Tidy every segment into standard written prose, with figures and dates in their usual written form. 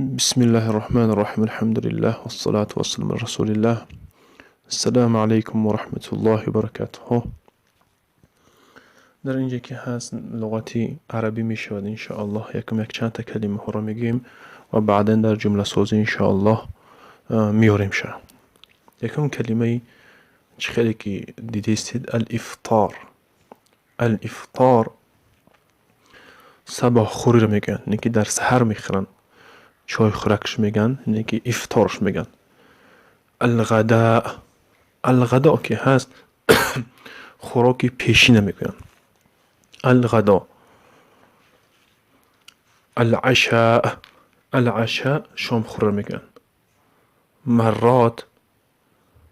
بسم الله الرحمن الرحيم، الحمد لله والصلاة والسلام على رسول الله. السلام علیکم و رحمة الله و برکاته. در اینجا که هست لغتی عربی می شود، انشاءالله یکم یک چند تا کلمه ها رو میگیم و بعدا در جمله سازی انشاءالله میاریم شه. یکم کلمه چه که دیدیستید، الافطار. الافطار صباح خوری رو میگن، یعنی که در سحر میخورن، چای خورکش میگن، یعنی که افطارش میگن. الغداء، الغداء که هست خوراکی پیشینه میگن الغداء. العشاء، العشاء شام خوره میگن. مرات،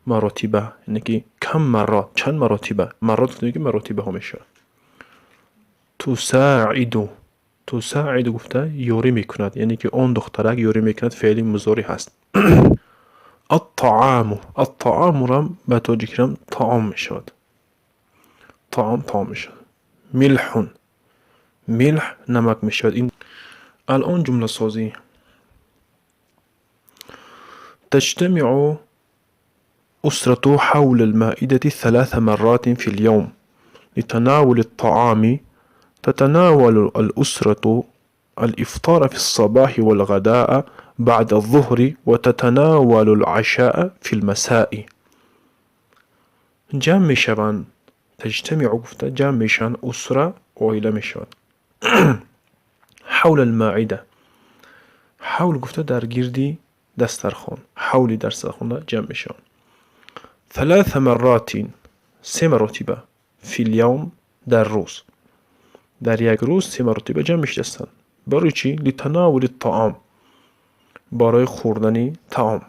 مراتبه، یعنی که کم مرات، چند مراتبه. مرات یعنی که مراتبه ها میشه. تساعد، تساعد گفته یاری میکند، یعنی که آن دخترک یاری میکند، فعل مضارع هست. الطعام، الطعام را به تاجیکی طعام میشود، طعام، طعام میشود. ملح، ملح نمک میشود. این الان جمله سازی. تجتمع أسرة حول المائدة ثلاث مرات في اليوم لتناول الطعام. تتناول الأسرة الإفطار في الصباح والغداء بعد الظهر وتتناول العشاء في المساء. جمع میشوند، تجتمع گفته جمع میشن، أسرة عائله میشود. حول المائدة، حول گفته در گردی دسترخوان، حولی دسترخوان جمع میشوند. ثلاث مرات، سه مراتبه، في اليوم، در روز، در یک روز سه مرتبه جمع میشدستند. برای چی؟ لتناول الطعام، برای خوردن طعام.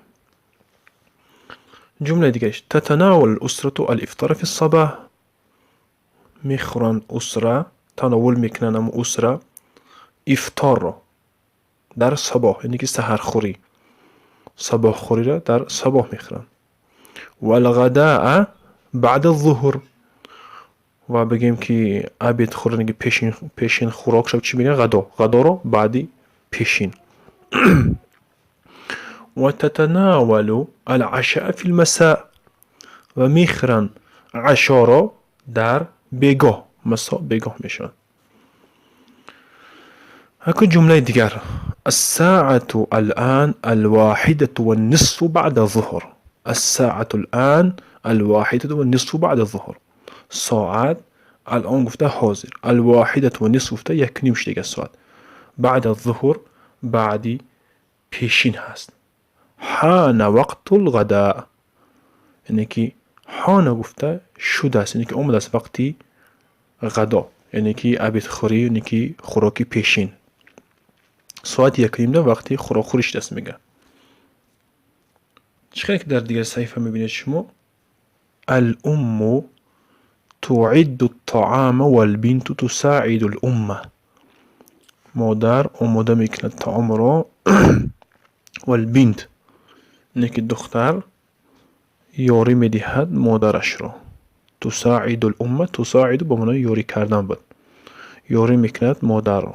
جمله دیگهش، تتناول الأسرة الإفطار في الصباح. میخورن أسرة، تناول میکنن ام أسرة افطار را در صباح، یعنی که سحرخوری، صباح خوری را در صباح میخورن. والغداء بعد الظهر، و بگیم که обед خوردن که پیشین، پیشین خوراک شب چی میگن؟ غدا. غدا رو بعدی پیشین. وتتناول العشاء في المساء، و میخورن عشا را در بیگاه. مساء بیگاه میشود. اكو جملة دیگر، الساعة الآن 1:30 بعد الظهر. الساعة الآن 1:30 بعد الظهر. ساعت الان گفته حاضر، 1:30 گفته یک نیم دیگه ساعت، بعد الظهر بعدی پیشین هست. حان وقت الغداء، یعنی که حان گفته شده است، یعنی که آمده است وقتی غدا، یعنی که обед خوری، یعنی که خوراکی پیشین. ساعت 1:30 وقتی خوراک خوری شده است میگه. چه که در دیگر صحیفه میبینید شما، الام تعد الطعام والبنت تساعد الأم. مادر آماده میکند طعام را، والبنت، یعنی که دختر یاری میدهد مادرش را. تساعد الأم، تساعد به معنای یاری کردن بود، یاری میکند مادر را.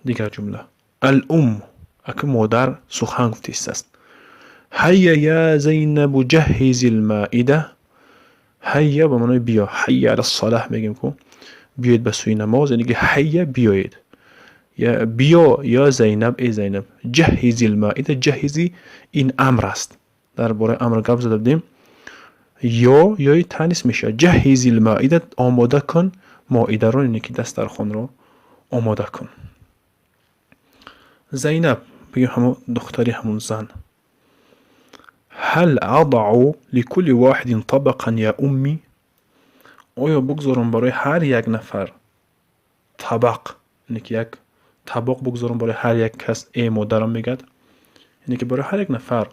دیگر جمله، الأم، اکه مادر سخن گفته است. هيا يا زینب جهزي المائدة. هيا به معنای بیا، حي علی الصلاة میگیم کو، بیاید به سوی نماز، یعنی که هيا بیایید، یا بیا، یا زینب، ای زینب، جهزي المائدة. جهزي این امر است، درباره امر گپ زده بودیم. یا یای تانیث میشه. جهزي المائدة، آماده کن مائده رو، یعنی که دسترخوان رو آماده کن. زینب بگیم همون دختری، همون زن. هل أضع لكل واحد طبقا يا أمي؟ آیا بگذارم برای هر یک نفر طبق، یعنی که یک طبق بگذارم برای هر یک کس، ای مادرم میگد، یعنی که برای هر یک نفر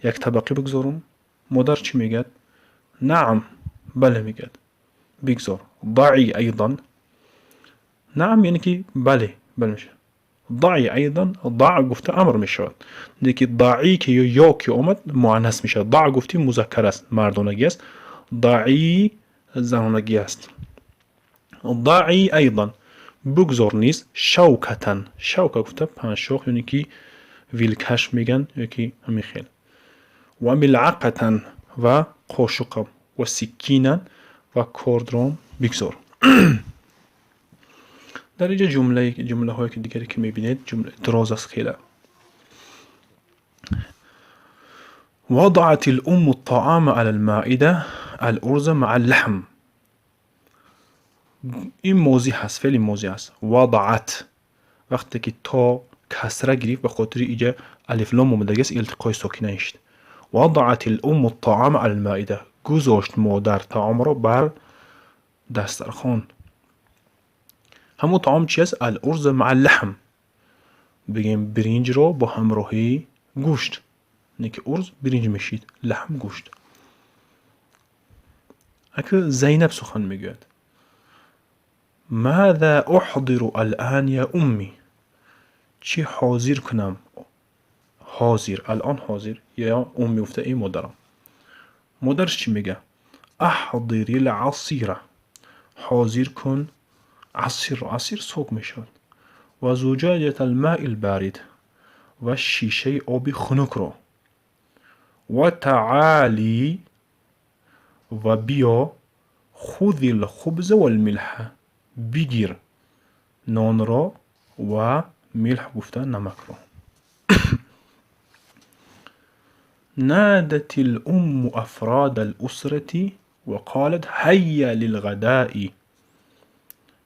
یک طبقی بگذارم. مادر چی میگد؟ نعم، بله میگد، بگذار. ضعي أيضا، نعم یعنی که بله، بله میشه. ضعي أيضا، ضع گفته امر میشود، یعنی که ضعي که یا که آمد مؤنث میشود. ضع گفتی مذکر است، مردانگی است، ضعي زنانگی است. ضعي أيضا، Бигзор низ шавкатан. Шавка гуфта панҷшох ёне ки вилкаш меган ё ки ҳамин хел. Ва милъақатан ва қошуқам ва сиккинан ва кордром бигзор. Дар инҷа ҷумлаҳое ки дигаре ки мебинед, ҷумла дароз аст хеле. وضعت الأم الطعام على المائدة الأرز مع اللحم. این موضوع هست، فعل موضوع هست. وضعت وقتی که تا کسره گرفت به خاطر ایجا الف لام اومده است التقای ساکنه شد. وضعت الأم الطعام على المائدة. گذاشت مادر طعام را بر دسترخوان. همون طعام چی است؟ الارز مع اللحم. بگیم برنج رو با همراهی گوشت. نه که ارز برنج میشید، لحم گوشت. اگه زینب سخن میگوید ماذا احضر الان یا امی؟ چی حاضر کنم؟ حاضر الان حاضر یا امی گفته ای مادرم. مادرش چی میگه؟ احضر العصیر. حاضر کن عصیر. عصیر سوک میشود. و زجاجة الماء البارد و شیشه آب خنک رو. و تعالی و بیا خذ الخبز والملح. بگیر نان را و ملح گفته نمک را. نادت الأم أفراد الأسرة وقالت هيا للغداء.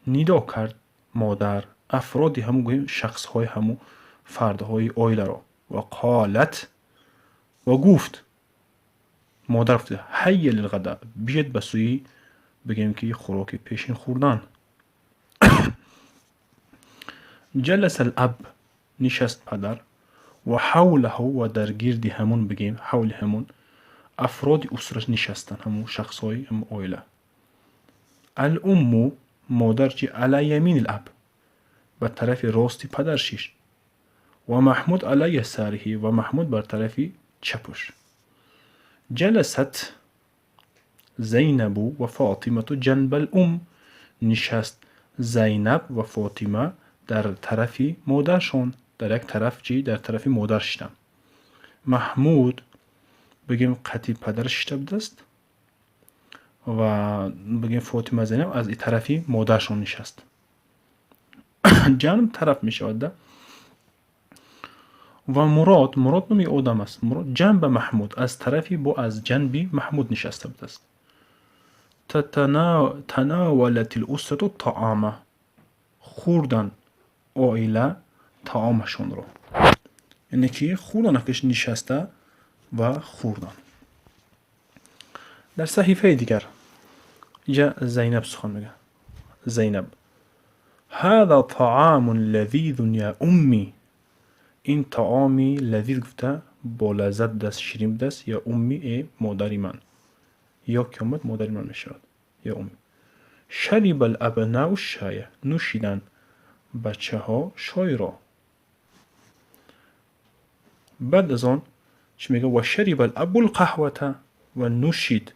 ندا کرد مادر افرادی همون گوییم شخص های همون فردهای عائله را. و قالت و گفت مادر گفت هيا للغداء، بیاید به سوی بگیم که خوراک پیشین خوردن. جلس الاب نشست پدر و حوله و در گرد همون بگیم حول همون افراد اسرش نشستن، همون شخص های همون عائله. الام مادر چی علی یمین الاب به طرف راست پدر شیش و محمود علی یساره و محمود بر طرف چپش. جلست زینب و فاطمه جنب الام. نشست زینب و فاطمه در طرف مادرشان، در یک طرف چی؟ در طرف مادر شدن. محمود بگیم قطی پدر شده بودست و بگیم فاطمه زینب از این طرفی مادرشان نشست. جنب طرف می شود. و مراد، مراد نومی آدم است. مراد جنب محمود از طرفی با از جنبی محمود نشسته بودست. تناولت الاسره الطعام. خوردن عائله طعامشون رو، یعنی که خوردن کش نشسته و خوردن. در صحیفه دیگر اینجا زینب سخن میگه. زینب هذا طعام لذیذ یا امی. این طعامی لذیذ گفته با لذت دست شیرین دست یا امی ای مادری من، یا که آمد مادری من میشود یا امی. شرب الابناء الشای. نوشیدن بچه ها شای را. بعد از آن چی میگه؟ و شرب الاب القهوه و نوشید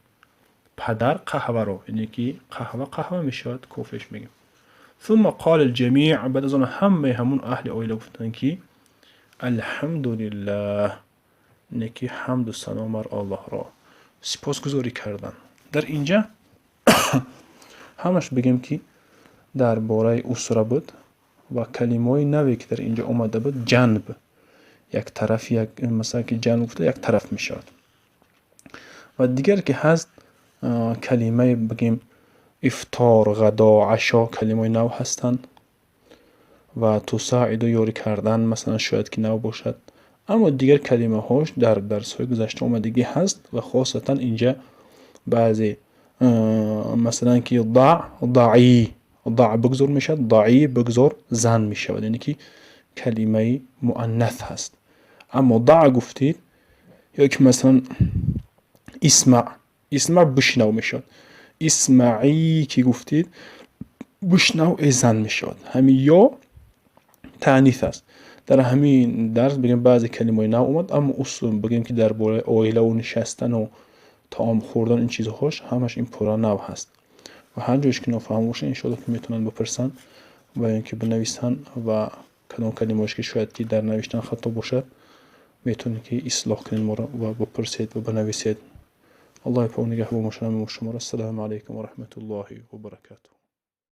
پدر قهوه را، یعنی که قهوه قهوه میشود کوفش میگیم. ثم قال الجمیع. بعد از آن همه همون اهل عائله گفتن که الحمدلله، یعنی که حمد و ثنا بر الله را سپاسگزاری کردن. در اینجا همش بگیم که درباره اسره بود و کلمه نوی که در اینجا آمده بود جنب، یک طرف، یک مثلا که جنب گفته یک طرف میشود. و دیگر که هست کلمه بگیم افطار، غدا، عشا کلمه نو هستند و تساعد یاری کردن مثلا شاید که نو باشد، اما دیگر کلمه هاش در درس های گذشته آمدگی هست و خاصتا اینجا بعضی مثلا که ضع، ضعی، ضع بگذار میشد، ضعی بگذار زن میشود، یعنی که کلمه مؤنث هست. اما ضع گفتید یا که مثلا اسمع، اسمع بشنو میشد، اسمعی که گفتید بشنو ای زن میشد، همین یا تانیث است. در همین درس بگیم بعضی کلمه نو اومد، اما اصول بگیم که درباره عائله و نشستن و طعام خوردن این چیزهاش همش این پورا نو هست و هر جایش که نافهم باشه انشالله که میتونن بپرسن. Ва ё ин ки бинависанд ва кадом калимаҳош ки шояд ки дар навиштан хато бошад, метавонед ки ислоҳ кунед моро ва бипурсед ва бинависед. Аллоҳи пок нигаҳбон бошад ҳамаи шуморо. Ассалому алайкум ва раҳматуллоҳи ва баракатуҳ.